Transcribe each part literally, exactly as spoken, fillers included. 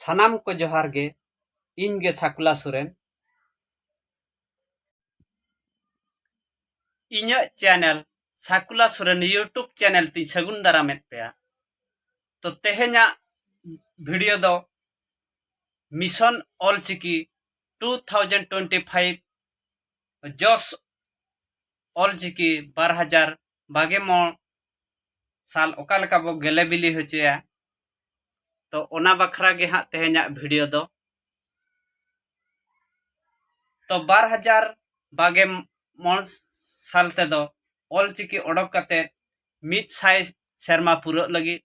ᱥᱟᱱᱟᱢ ᱠᱚ ᱡᱚᱦᱟᱨ ᱜᱮ᱾ ᱤᱧ ᱜᱮ ᱥᱟᱠᱩᱞᱟ ᱥᱚᱨᱮᱱ᱾ ᱤᱧᱟᱹᱜ ᱪᱮᱱᱮᱞ ᱥᱟᱠᱩᱞᱟ ᱥᱚᱨᱮᱱ YouTube ᱪᱮᱱᱮᱞ ᱛᱤᱧ ᱥᱟᱹᱜᱩᱱ ᱫᱟᱨᱟᱢᱮᱫ ᱯᱮᱭᱟ᱾ ᱛᱚ, ᱛᱮᱦᱮᱧᱟᱜ ᱵᱷᱤᱰᱤᱭᱳ ᱫᱚ mission Ol Chiki two thousand twenty five ᱡᱚᱥ ᱚᱞᱪᱤᱠᱤ ᱵᱟᱨ ᱦᱟᱡᱟᱨ ᱵᱟᱜᱮ ᱢᱚᱬ ᱥᱟᱞ ᱚᱠᱟ ᱞᱮᱠᱟ ᱵᱚ ᱜᱮᱞᱮ ᱵᱤᱞᱤ ᱦᱚᱪᱚᱭᱟ, ᱛᱚ ᱚᱱᱟ ᱵᱟᱠᱷᱨᱟ ᱜᱮ ᱦᱟᱸᱜ ᱛᱮᱦᱮᱧᱟᱜ ᱵᱷᱤᱰᱤᱭᱳ ᱫᱚ᱾ ᱛᱚ ᱵᱟᱨ ᱦᱟᱡᱟᱨ ᱵᱟᱜᱮ ᱢᱚᱬ ᱥᱟᱞ ᱛᱮᱫᱚ ᱚᱞᱪᱤᱠᱤ ᱚᱰᱚᱠ ᱠᱟᱛᱮ ᱢᱤᱫ ᱥᱟᱭ ᱥᱮᱨᱢᱟ ᱯᱩᱨᱟᱹᱜ ᱞᱟᱹᱜᱤᱫ᱾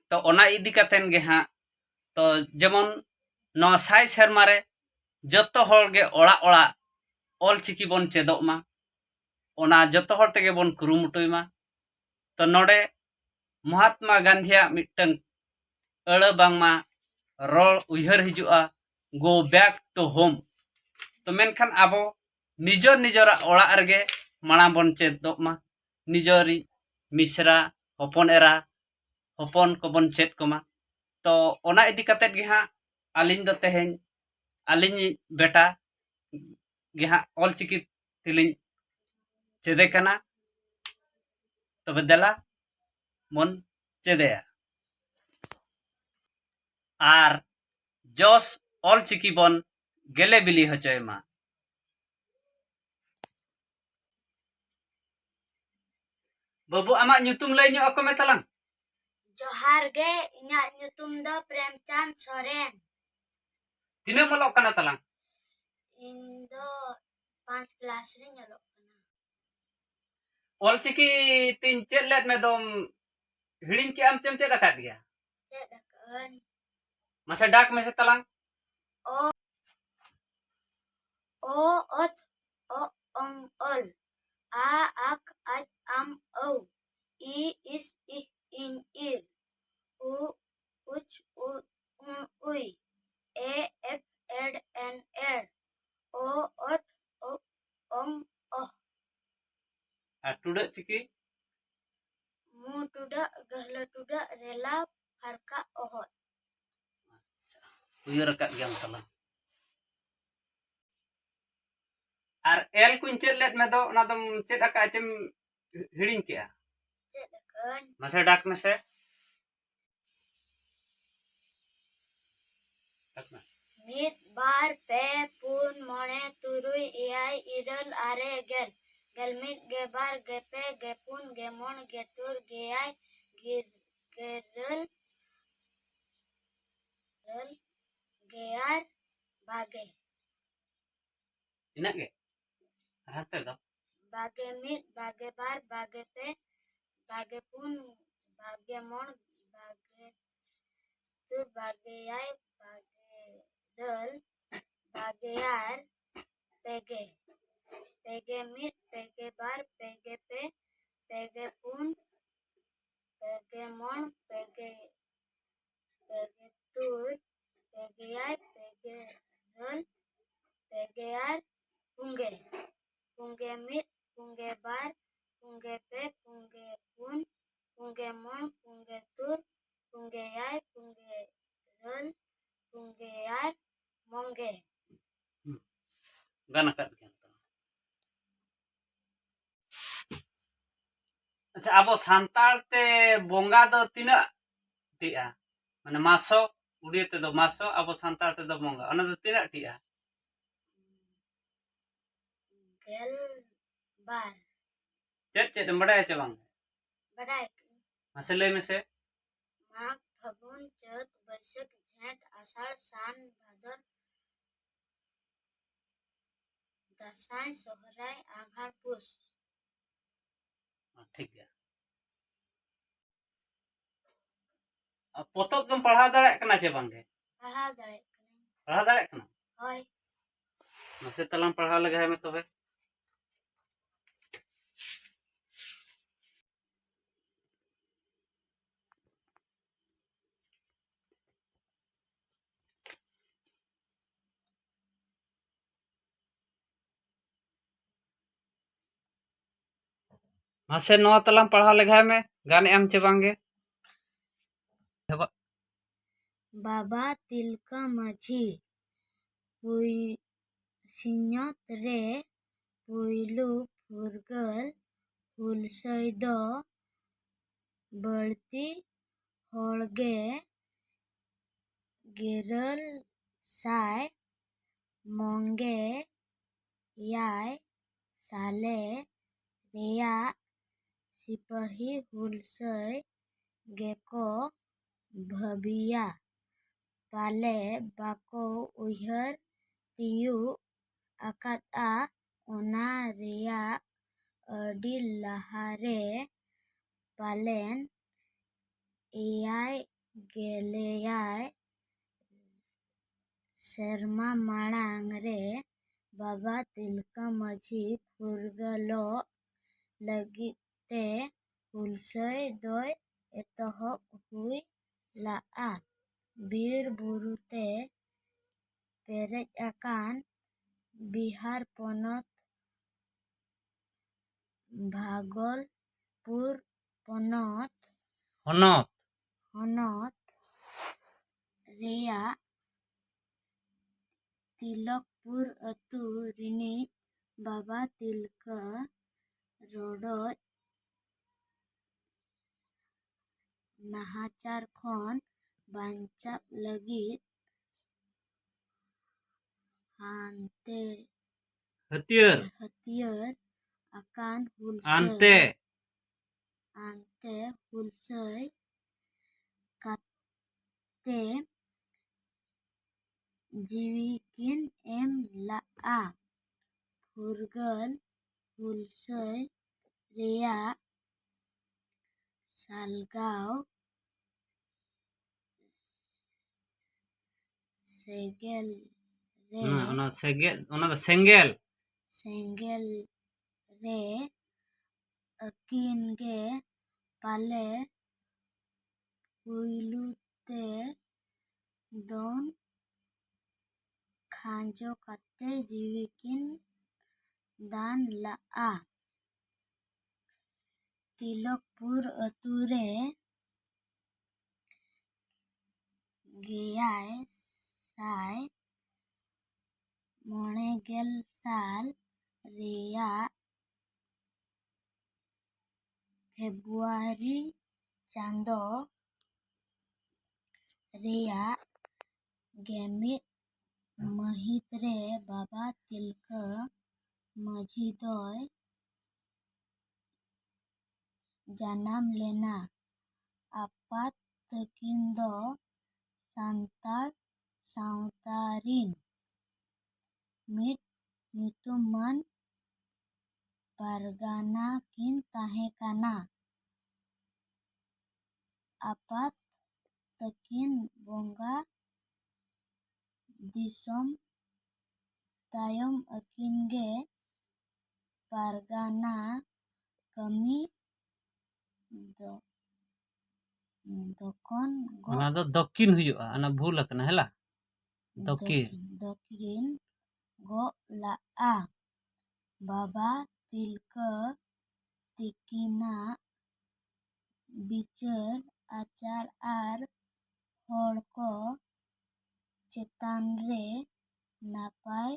ᱛᱚ ᱚᱱᱟ ᱤᱫᱤ ᱠᱟᱛᱮᱱ ᱜᱮ ᱦᱟᱸᱜ, ᱛᱚ ᱡᱮᱢᱚᱱ ᱱᱚᱣᱟ ᱥᱟᱭ ᱥᱮᱨᱢᱟ ᱨᱮ ᱡᱚᱛᱚ ᱦᱚᱲ ᱜᱮ ᱚᱲᱟᱜ ᱚᱲᱟᱜ ᱚᱞᱪᱤᱠᱤ ᱵᱚᱱ ᱪᱮᱫᱚᱜ ᱢᱟ, ᱚᱱᱟ ᱡᱚᱛᱚ ᱦᱚᱲ ᱛᱮᱜᱮ ᱵᱚᱱ ᱠᱩᱨᱩᱢᱩᱴᱩᱭ ᱢᱟ᱾ ᱛᱚ ᱱᱚᱰᱮ ᱢᱚᱦᱟᱛᱢᱟ ᱜᱟᱱᱫᱷᱤᱭᱟᱜ ᱢᱤᱫᱴᱟᱝ ᱟᱹᱲᱟᱹ ᱵᱟᱝᱢᱟ ᱨᱚᱲ ᱩᱭᱦᱟᱹᱨ ᱦᱤᱡᱩᱜᱼᱟ, "Go back to home." ᱛᱚ ᱢᱮᱱᱠᱷᱟᱱ ᱟᱵᱚ ᱱᱤᱡᱚᱨ ᱱᱤᱡᱚᱨᱟᱜ ᱚᱲᱟᱜ ᱨᱮᱜᱮ ᱢᱟᱲᱟᱝ ᱵᱚᱱ ᱪᱮᱫᱚᱜ ᱢᱟ, ᱱᱤᱡᱚᱨᱤᱡ ᱢᱤᱥᱨᱟ, ᱦᱚᱯᱚᱱ ᱮᱨᱟ, ᱦᱚᱯᱚᱱ ᱠᱚᱵᱚᱱ ᱪᱮᱫ ᱠᱚᱢᱟ᱾ ᱛᱚ ᱚᱱᱟ ᱤᱫᱤ ᱠᱟᱛᱮᱫ ᱜᱮ ᱦᱟᱸᱜ ᱟᱹᱞᱤᱧ ᱫᱚ ᱛᱮᱦᱮᱧ ᱟᱹᱞᱤᱧᱤᱡ ᱵᱮᱴᱟ ᱜᱮ ᱦᱟᱸᱜ ᱚᱞᱪᱤᱠᱤ ᱛᱮᱞᱤᱧ ᱪᱮᱫᱮ ᱠᱟᱱᱟ᱾ ᱛᱚᱵᱮ ᱫᱮᱞᱟ ᱵᱚᱱ ᱪᱮᱫᱮᱭᱟ ᱟᱨ ᱡᱚᱥ ᱚᱞᱪᱤᱠᱤ ᱵᱚᱱ ᱜᱮᱞᱮ ᱵᱤᱞᱤ ᱦᱚᱪᱚᱭ ᱢᱟ᱾ ᱵᱟᱹᱵᱩ, ᱟᱢᱟᱜ ᱧᱩᱛᱩᱢ ᱞᱟᱹᱭ ᱧᱚᱜ ᱟᱠᱚ ᱢᱮ ᱛᱟᱞᱟᱝ᱾ ᱡᱚᱦᱟᱨ ᱜᱮ, ᱤᱧᱟᱹᱜ ᱧᱩᱛᱩᱢ ᱫᱚ ᱯᱨᱮᱢᱪᱟᱸᱫᱽ ᱥᱚᱨᱮᱱ᱾ ᱛᱤᱱᱟᱹᱜ ᱮᱢ ᱚᱞᱚᱜ ᱠᱟᱱᱟ ᱛᱟᱞᱟᱝ? ᱤᱧ ᱫᱚ ᱯᱟᱸᱪ ᱠᱞᱟᱥ ᱨᱤᱧ ᱚᱞᱚᱜ ᱠᱟᱱᱟ᱾ ᱚᱞᱪᱤᱠᱤ ᱛᱤᱧ ᱪᱮᱫ ᱞᱮᱫ ᱢᱮ ᱫᱚᱢ ᱦᱤᱲᱤᱧ ᱠᱮᱜᱼᱟᱢ ᱪᱮᱢ ᱪᱮᱫ ᱟᱠᱟᱫ ᱜᱮᱭᱟ? ᱪᱮᱫ ᱟᱠᱟᱫᱟᱹᱧ᱾ ᱢᱟᱥᱮ ᱰᱟᱠ ᱢᱮᱥᱮ ᱛᱟᱞᱟᱝ᱾ ᱚ, ᱚ, ᱚᱛ, ᱚ, ᱚᱝ, ᱚᱞ᱾ ᱟ, ᱟᱠ, ᱟᱡ, ᱟᱢ, ᱟᱹᱣ᱾ ᱤ, ᱤᱥ, ᱤᱦ, ᱤᱧ, ᱤᱨ᱾ ᱩ, ᱩᱪ, ᱩ, ᱩᱸ, ᱩᱭ᱾ ᱮ, ᱮᱯ, ᱮᱰ, ᱮᱱ, ᱮᱲ᱾ ᱚ, ᱚᱴ, ᱚ, ᱚᱝ, ᱚᱦ᱾ ᱟᱨ ᱴᱩᱰᱟᱹᱜ ᱪᱤᱠᱤ? ᱢᱩ ᱴᱩᱰᱟᱹᱜ, ᱜᱟᱹᱦᱞᱟᱹ ᱴᱩᱰᱟᱹᱜ, ᱨᱮᱞᱟ ᱯᱷᱟᱨᱠᱟ ᱚᱦᱚᱫ᱾ ᱩᱭᱦᱟᱹᱨ ᱟᱠᱟᱫ ᱜᱮᱭᱟᱢ ᱛᱟᱞᱟᱝ᱾ ᱟᱨ ᱮᱞ ᱠᱚᱧ ᱪᱮᱫ ᱞᱮᱫ ᱢᱮ ᱫᱚ, ᱚᱱᱟ ᱫᱚᱢ ᱪᱮᱫ ᱟᱠᱟᱫᱼᱟ ᱪᱮᱢ ᱦᱤᱲᱤᱧ ᱠᱮᱜᱼᱟ? ᱪᱮᱫ ᱟᱠᱟᱫᱟᱹᱧ᱾ ᱢᱟᱥᱮ ᱰᱟᱠ ᱢᱮᱥᱮ᱾ ᱰᱟᱠ ᱢᱮ᱾ ᱢᱤᱫ, ᱵᱟᱨ, ᱯᱮ, ᱯᱩᱱ, ᱢᱚᱬᱮ, ᱛᱩᱨᱩᱭ, ᱮᱭᱟᱭ, ᱤᱨᱟᱹᱞ, ᱟᱨᱮ, ᱜᱮᱞ, ᱜᱮᱞ ᱢᱤᱫ, ᱜᱮᱞ ᱵᱟᱨ, ᱜᱮᱞ ᱯᱮ, ᱜᱮᱞ ᱯᱩᱱ, ᱜᱮᱞ ᱢᱚᱬᱮ, ᱜᱮᱞ ᱛᱩᱨᱩᱭ, ᱜᱮᱞ ᱮᱭᱟᱭ, ᱜᱮᱞ ᱤᱨᱟᱹᱞ, ᱜᱮᱞ ᱤᱨᱟᱹᱞ, ᱜᱮᱞ ᱟᱨᱮ, ᱵᱟᱜᱮ᱾ ᱤᱱᱟᱹᱜ ᱜᱮ? ᱟᱨ ᱦᱟᱱᱛᱮ ᱫᱚ? ᱵᱟᱜᱮ ᱢᱤᱫ, ᱵᱟᱜᱮ ᱵᱟᱨ, ᱵᱟᱜᱮ ᱯᱮ, ᱵᱟᱜᱮ ᱯᱩᱱ, ᱵᱟᱜᱮ ᱢᱚᱬᱮ, ᱵᱟᱜᱮ ᱛᱩᱨᱩᱭ, ᱵᱟᱜᱮ ᱮᱭᱟᱭ, ᱵᱟᱜᱮ ᱤᱨᱟᱹᱞ, ᱵᱟᱜᱮ ᱟᱨᱮ, ᱯᱮᱜᱮ᱾ ᱯᱮᱜᱮ ᱢᱤᱫ, ᱯᱮᱜᱮ ᱵᱟᱨ, ᱯᱮᱜᱮ ᱯᱮ, ᱯᱮᱜᱮ ᱯᱩᱱ, ᱯᱮᱜᱮ ᱢᱚᱬᱮ, ᱯᱮᱜᱮ ᱯᱮᱜᱮ ᱛᱩᱨᱩᱭ, ᱯᱮᱜᱮ ᱮᱭᱟᱭ, ᱯᱮᱜᱮ ᱤᱨᱟᱹᱞ, ᱯᱮᱜᱮ ᱟᱨᱮ, ᱯᱩᱱᱜᱮ᱾ ᱯᱩᱱᱜᱮ ᱢᱤᱫ, ᱯᱩᱱᱜᱮ ᱵᱟᱨ, ᱯᱩᱱᱜᱮ ᱯᱮ, ᱯᱩᱱᱜᱮ ᱯᱩᱱ, ᱯᱩᱱᱜᱮ ᱢᱚᱬᱮ, ᱯᱩᱱᱜᱮ ᱛᱩᱨᱩᱭ, ᱯᱩᱱᱜᱮ ᱮᱭᱟᱭ, ᱯᱩᱱᱜᱮ ᱤᱨᱟᱹᱞ, ᱯᱩᱱᱜᱮ ᱟᱨᱮ, ᱢᱚᱬᱮᱜᱮ᱾ ᱦᱩᱸ᱾ ᱜᱟᱱ ᱟᱠᱟᱫ ᱜᱮᱭᱟ ᱛᱚ᱾ ᱟᱪᱪᱷᱟ, ᱟᱵᱚ ᱥᱟᱱᱛᱟᱲ ᱛᱮ ᱵᱚᱸᱜᱟ ᱫᱚ ᱛᱤᱱᱟᱹᱜ ᱴᱤᱜᱼᱟ? ᱢᱟᱱᱮ ᱢᱟᱥᱚ, ᱩᱲᱤᱭᱟ ᱛᱮᱫᱚ ᱢᱟᱥᱚ, ᱟᱵᱚ ᱥᱟᱱᱛᱟᱲ ᱛᱮᱫᱚ ᱵᱚᱸᱜᱟ, ᱚᱱᱟ ᱫᱚ ᱛᱤᱱᱟᱹᱜ ᱴᱤᱜᱼᱟ? ᱜᱮᱞ ᱵᱟᱨ᱾ ᱪᱮᱫ ᱪᱮᱫ ᱮᱢ ᱵᱟᱰᱟᱭᱟ ᱪᱮ ᱵᱟᱝ? ᱵᱟᱰᱟᱭ ᱠᱟᱹᱱᱟᱹᱧ᱾ ᱢᱟᱥᱮ ᱞᱟᱹᱭ ᱢᱮᱥᱮ᱾ ᱢᱟᱜᱽ, ᱯᱷᱟᱹᱜᱩᱱ, ᱪᱟᱹᱛ, ᱵᱟᱹᱭᱥᱟᱹᱠᱷ, ᱡᱷᱮᱸᱴ, ᱟᱥᱟᱲ, ᱥᱟᱱ, ᱵᱷᱟᱫᱚᱨ, ᱫᱟᱸᱥᱟᱭ, ᱥᱚᱦᱨᱟᱭ, ᱟᱸᱜᱷᱟᱲ, ᱯᱩᱥ᱾ ᱴᱷᱤᱠ ᱜᱮᱭᱟ᱾ ᱟᱨ ᱯᱚᱛᱚᱵ ᱫᱚᱢ ᱯᱟᱲᱦᱟᱣ ᱫᱟᱲᱮᱭᱟᱜ ᱠᱟᱱᱟ ᱪᱮ ᱵᱟᱝ ᱜᱮ? ᱯᱟᱲᱦᱟᱣ ᱫᱟᱲᱮᱭᱟᱜ ᱠᱟᱹᱱᱟᱹᱧ᱾ ᱯᱟᱲᱦᱟᱣ ᱫᱟᱲᱮᱭᱟᱜ ᱠᱟᱱᱟ? ᱦᱳᱭ᱾ ᱢᱟᱥᱮ ᱛᱟᱞᱟᱝ ᱯᱟᱲᱦᱟᱣ ᱞᱮᱜᱟᱭ ᱢᱮ ᱛᱚᱵᱮ᱾ ᱢᱟᱥᱮ ᱱᱚᱣᱟ ᱛᱟᱞᱟᱝ ᱯᱟᱲᱦᱟᱣ ᱞᱮᱜᱟᱭ ᱢᱮ, ᱜᱟᱱᱮᱜ ᱟᱢ ᱪᱮ ᱵᱟᱝ ᱜᱮ? ᱮᱦᱚᱵᱚᱜ᱾ ᱵᱟᱵᱟ ᱛᱤᱞᱠᱟᱹ ᱢᱟᱹᱡᱷᱤ ᱯᱩᱭ-, ᱥᱤᱧᱚᱛ ᱨᱮ ᱯᱩᱭᱞᱩ ᱯᱷᱩᱨᱜᱟᱹᱞ ᱦᱩᱞᱥᱟᱹᱭ ᱫᱚ ᱵᱟᱹᱲᱛᱤ ᱦᱚᱲ ᱜᱮ ᱜᱮᱨᱟᱞ ᱥᱟᱭ ᱢᱚᱝᱜᱮ ᱮᱭᱟᱭ ᱥᱟᱞᱮ ᱨᱮᱭᱟᱜ ᱥᱤᱯᱟᱹᱦᱤ ᱦᱩᱞᱥᱟᱹᱭ ᱜᱮᱠᱚ ᱵᱷᱟᱹᱵᱤᱭᱟ᱾ ᱯᱟᱞᱮ ᱵᱟᱠᱚ ᱩᱭᱦᱟᱹᱨ ᱛᱤᱭᱩᱜ ᱟᱠᱟᱫᱼᱟ, ᱚᱱᱟ ᱨᱮᱭᱟᱜ ᱟᱹᱰᱤ ᱞᱟᱦᱟᱨᱮ ᱯᱟᱞᱮᱱ ᱮᱭᱟᱭ ᱜᱮᱞᱮᱭᱟᱭ ᱥᱮᱨᱢᱟ ᱢᱟᱲᱟᱝ ᱨᱮ ᱵᱟᱵᱟ ᱛᱤᱞᱠᱟᱹ ᱢᱟᱹᱡᱷᱤ ᱯᱷᱩᱨᱜᱟᱹᱞᱚᱜ ᱞᱟᱹᱜᱤᱫ ᱛᱮ ᱦᱩᱞᱥᱟᱹᱭ ᱫᱚᱭ ᱮᱛᱚᱦᱚᱵ ᱦᱩᱭ ᱞᱟᱜᱼᱟ᱾ ᱵᱤᱨ ᱵᱩᱨᱩ ᱛᱮ ᱯᱮᱨᱮᱡ ᱟᱠᱟᱱ ᱵᱤᱦᱟᱨ ᱯᱚᱱᱚᱛ ᱵᱷᱟᱜᱚᱞᱯᱩᱨ ᱯᱚᱱᱚᱛ ᱦᱚᱱᱚᱛ᱾ ᱦᱚᱱᱚᱛ ᱨᱮᱭᱟᱜ ᱛᱤᱞᱚᱠᱯᱩᱨ ᱟᱹᱛᱩ ᱨᱤᱱᱤᱡ ᱵᱟᱵᱟ ᱛᱤᱞᱠᱟᱹ ᱨᱚᱰᱚᱡ ᱱᱟᱦᱟᱪᱟᱨ ᱠᱷᱚᱱ ᱵᱟᱧᱪᱟᱜ ᱞᱟᱹᱜᱤᱫ ᱦᱟᱱᱛᱮ ᱦᱟᱹᱛᱭᱟᱹᱨ᱾ ᱦᱟᱹᱛᱭᱟᱹᱨ ᱟᱠᱟᱱ ᱦᱩᱞᱥᱟᱹᱭ ᱟᱱᱛᱮ᱾ ᱟᱱᱛᱮ ᱦᱩᱞᱥᱟᱹᱭ ᱠᱟᱛᱮ ᱡᱤᱣᱤ ᱠᱤᱱ ᱮᱢ ᱞᱟᱜᱼᱟ᱾ ᱯᱷᱩᱨᱜᱟᱹᱞ ᱦᱩᱞᱥᱟᱹᱭ ᱨᱮᱭᱟᱜ ᱥᱟᱞᱜᱟᱣ ᱥᱮᱸᱜᱮᱞ ᱨᱮ ᱦᱮᱸ, ᱚᱱᱟ ᱥᱮᱸᱜᱮᱞ, ᱚᱱᱟ ᱫᱚ ᱥᱮᱸᱜᱮᱞ᱾ ᱥᱮᱸᱜᱮᱞ ᱨᱮ ᱟᱹᱠᱤᱱ ᱜᱮ ᱯᱟᱞᱮ ᱯᱩᱭᱞᱩ ᱛᱮ ᱫᱚᱱ ᱠᱷᱟᱸᱡᱚ ᱠᱟᱛᱮ ᱡᱤᱣᱤ ᱠᱤᱱ ᱫᱟᱱ ᱞᱟᱜᱼᱟ᱾ ᱛᱤᱞᱚᱠᱯᱩᱨ ᱟᱹᱛᱩ ᱨᱮ ᱨᱮᱭᱟᱜ ᱯᱷᱮᱵᱽᱨᱩᱣᱟᱨᱤ ᱪᱟᱸᱫᱚ ᱨᱮᱭᱟᱜ ᱜᱮᱢᱤᱫ ᱢᱟᱹᱦᱤᱛ ᱨᱮ ᱵᱟᱵᱟ ᱛᱤᱞᱠᱟᱹ ᱢᱟᱹᱡᱷᱤ ᱫᱚᱭ ᱡᱟᱱᱟᱢ ᱞᱮᱱᱟ᱾ ᱟᱯᱟᱛ ᱛᱟᱹᱠᱤᱱ ᱫᱚ ᱥᱟᱱᱛᱟᱲ ᱥᱟᱶᱛᱟ ᱨᱤᱱ ᱢᱤᱫ ᱧᱩᱛᱩᱢᱟᱱ ᱯᱟᱨᱜᱟᱱᱟ ᱠᱤᱱ ᱛᱟᱦᱮᱸ ᱠᱟᱱᱟ᱾ ᱟᱯᱟᱛ ᱛᱟᱹᱠᱤᱱ ᱵᱚᱸᱜᱟ ᱫᱤᱥᱚᱢ ᱛᱟᱭᱚᱢ ᱟᱹᱠᱤᱱ ᱜᱮ ᱯᱟᱨᱜᱟᱱᱟ ᱠᱟᱹᱢᱤ ᱫᱚ ᱫᱚᱠᱚᱱ ᱜᱚ- ᱚᱱᱟ ᱫᱚ ᱫᱚᱠᱤᱱ ᱦᱩᱭᱩᱜᱼᱟ, ᱚᱱᱟ ᱵᱷᱩᱞ ᱟᱠᱟᱱᱟ, ᱦᱮᱞᱟ? ᱫᱚᱠᱤᱱ᱾ ᱫᱚᱠᱤᱱ, ᱫᱚᱠᱤᱱ ᱜᱚᱜ ᱞᱟᱜᱼᱟ᱾ ᱵᱟᱵᱟ ᱛᱤᱞᱠᱟᱹ ᱛᱤᱠᱤᱱᱟᱜ ᱵᱤᱪᱟᱹᱨ ᱟᱪᱟᱨ ᱟᱨ ᱦᱚᱲ ᱠᱚ ᱪᱮᱛᱟᱱ ᱨᱮ ᱱᱟᱯᱟᱭ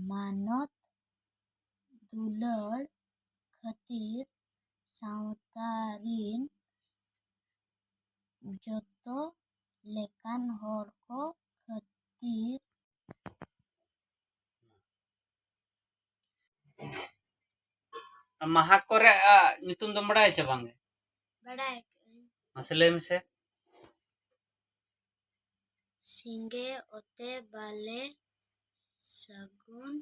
ᱢᱟᱱᱚᱛ ᱫᱩᱞᱟᱹᱲ ᱠᱷᱟᱹᱛᱤᱨ ᱥᱟᱶᱛᱟ ᱨᱤᱱ ᱡᱚᱛᱚ ᱞᱮᱠᱟᱱ ᱦᱚᱲ ᱠᱚ ᱠᱷᱟᱹᱛᱤᱨ᱾ ᱢᱟᱦᱟ ᱠᱚᱨᱮ ᱟᱜ ᱧᱩᱛᱩᱢ ᱫᱚᱢ ᱵᱟᱲᱟᱭᱟ ᱪᱮ ᱵᱟᱝ ᱜᱮ? ᱵᱟᱲᱟᱭ ᱟᱠᱟᱫᱟᱹᱧ᱾ ᱢᱟᱥᱮ ᱞᱟᱹᱭ ᱢᱮᱥᱮ᱾ ᱥᱤᱸᱜᱮ, ᱚᱛᱮ, ᱵᱟᱞᱮ, ᱥᱟᱹᱜᱩᱱ,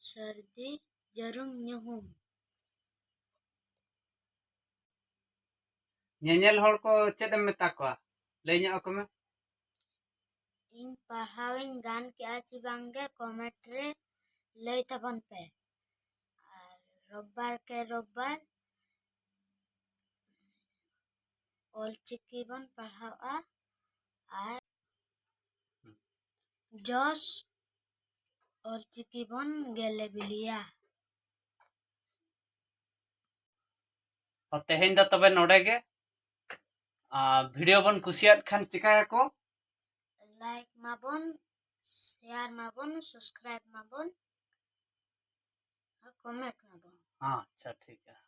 ᱥᱟᱹᱨᱫᱤ, ᱡᱟᱹᱨᱩᱢ, ᱧᱩᱦᱩᱢ᱾ ᱧᱮᱧᱮᱞ ᱦᱚᱲ ᱠᱚ ᱪᱮᱫ ᱮᱢ ᱢᱮᱛᱟ ᱠᱚᱣᱟ? ᱞᱟᱹᱭ ᱧᱚᱜ ᱟᱠᱚ ᱢᱮ᱾ ᱤᱧ ᱯᱟᱲᱦᱟᱣ ᱤᱧ ᱜᱟᱱ ᱠᱮᱜᱼᱟ ᱪᱮ ᱵᱟᱝ ᱜᱮ, ᱠᱚᱢᱮᱱᱴ ᱨᱮ ᱞᱟᱹᱭ ᱛᱟᱵᱚᱱ ᱯᱮ᱾ ᱟᱨ ᱨᱳᱵᱵᱟᱨ ᱠᱮ ᱨᱳᱵᱵᱟᱨ ᱚᱞᱪᱤᱠᱤ ᱵᱚᱱ ᱯᱟᱲᱦᱟᱣᱼᱟ ᱟᱨ ᱡᱚᱥ ᱚᱞᱪᱤᱠᱤ ᱵᱚᱱ ᱜᱮᱞᱮ ᱵᱤᱞᱤᱭᱟ᱾ ᱛᱮᱦᱮᱧ ᱫᱚ ᱛᱚᱵᱮ ᱱᱚᱰᱮ ᱜᱮ᱾ ᱟᱨ ᱵᱷᱤᱰᱤᱭᱳ ᱵᱚᱱ ᱠᱩᱥᱤᱭᱟᱫ ᱠᱷᱟᱱ ᱪᱤᱠᱟᱹᱭᱟᱠᱚ? ᱞᱟᱭᱤᱠ ᱢᱟᱵᱚᱱ, ᱥᱮᱭᱟᱨ ᱢᱟᱵᱚᱱ, ᱥᱟᱵᱥᱠᱨᱟᱭᱤᱵ ᱢᱟᱵᱚᱱ᱾ ᱠᱚᱢᱮ ᱠᱟᱱᱟ ᱵᱚᱱ᱾ ᱟᱪᱪᱷᱟ, ᱴᱷᱤᱠ ᱜᱮᱭᱟ᱾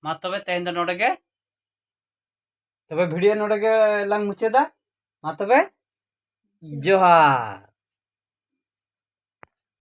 ᱢᱟ ᱛᱚᱵᱮ ᱛᱮᱦᱮᱧ ᱫᱚ ᱱᱚᱰᱮ ᱜᱮ, ᱛᱚᱵᱮ ᱵᱷᱤᱰᱤᱭᱳ ᱱᱚᱰᱮ ᱜᱮ ᱞᱟᱝ ᱢᱩᱪᱟᱹᱫᱟ᱾ ᱢᱟ ᱛᱚᱵᱮ, ᱡᱚᱦᱟᱨ᱾